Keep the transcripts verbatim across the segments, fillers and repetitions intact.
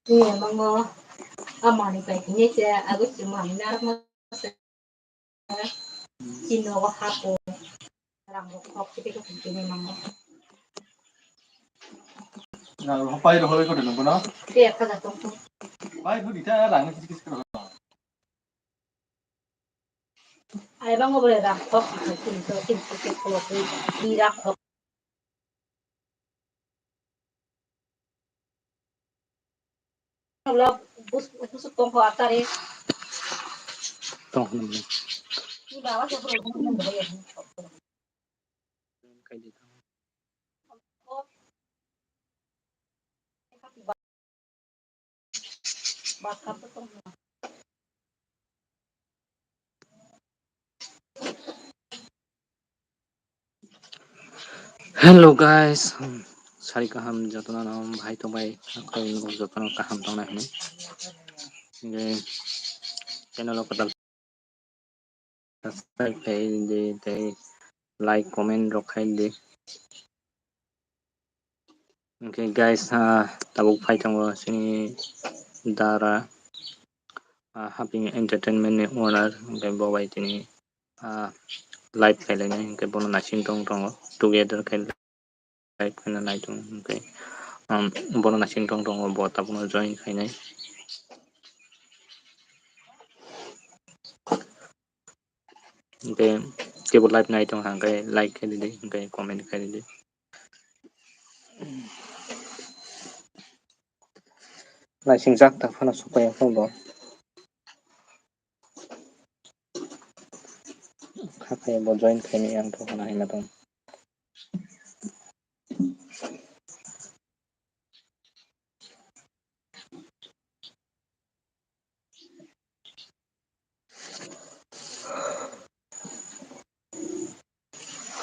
Ni mango amani pai kini se agus chuma ni narak ma se. Chino go hapo. Rang go khok kiti ko kini mango. Rang go pai ro hoi ko deno bono. Te ka da tong tong. Pai bu dita rang ni kisi kisi ko. Ai bang obo le rak khok, khok, khok, khok, khok, khok, khok, khok. Tong hwnwi. Ni baba se khok, khok, khok, khok. Hello guys, sari kaham jotono no bhai tong bai, jotono kaham tong nai hwnwi. Channel o kwtal subscribe khai di, tei like, comment rok khai di. Hwnkhe guys, ah, tabuk phai tongo chini dara, ah, Haping Entertainment ni owner, hwnkhe bo bai tini, ah, live khai lainai, hwnkhe bono naising tong tongo, together khai live khaina nai tongo, hwnkhe, um, bono naising tong tongo, bo tabukno join khainai. Hwnkhe teibo live nai tong kha, hwnkhe like khai di, hwnkhe comment khai di. Naising jak ta phano sokpaiya kho bo. Kha khai bo join khaini ang to hana hina tong.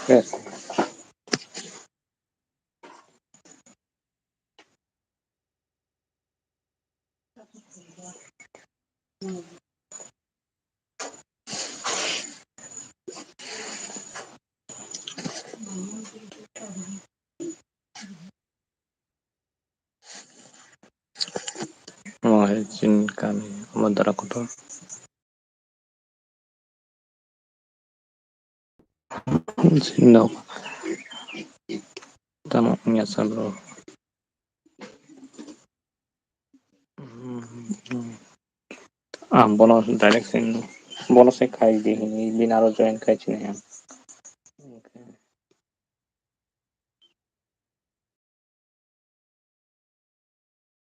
Yes. Omo hai chini kami, omo dara kotor. Chini nok. Tamo wngya sa bro. Ah, bono direct sing, bono se khai di hwnwi, bini aro join khai chini ang.